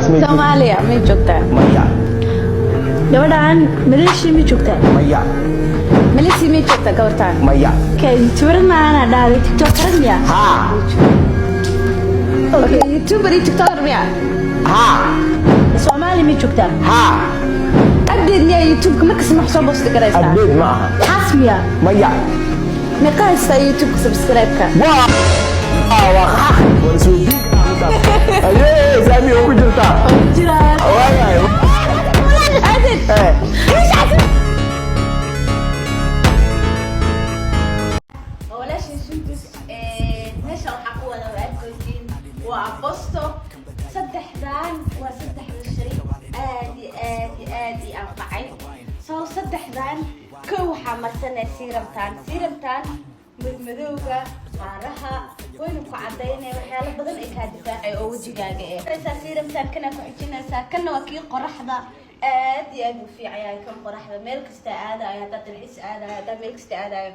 Soomaaliya may joogtaa? Maya. Gabadhan Malaysia ma joogtaa? Maya. Malaysia may joogtaa gabartaan? Maya. Okay, YouTuber maana dhahday, TikToker miya? Haa. Okay, YouTuber iyo TikToker miya? Haa. Soomaaliya ma joogtaa? Haa. Update miya YouTube-ka markasta ma soo post garaysaa? Update ma aha. Xaas miya? Maya. Meeqa haystaa YouTube-ka subscribe-ka? Waa waa waa isweydiin karaa midaas. Ayee, Saami oo ku jirtaa. Jiraan. Waayahay. Update. Eh. Walaashay Sundus, meesha waxaa ku wada arkaysiin waa bosto. Saddexdan waa saddexda shay aad iyo aad iyo aad i anfacay. Soo saddexdan kow waxaa marsanay serumtan. Serumtan madmadowga, qaaraha waynu ku cadaynaya, waxyaalo badan ay kaa difaacay oo wejigaaga eh serumtan. Kana ku xijinaysaa, kana waa kii qoraxda, aad iyo aad u fiican yahay kan qoraxda. Meel kasta aadayo, haddaad dalxiis aadayo, haddaad meel kasta aadayo.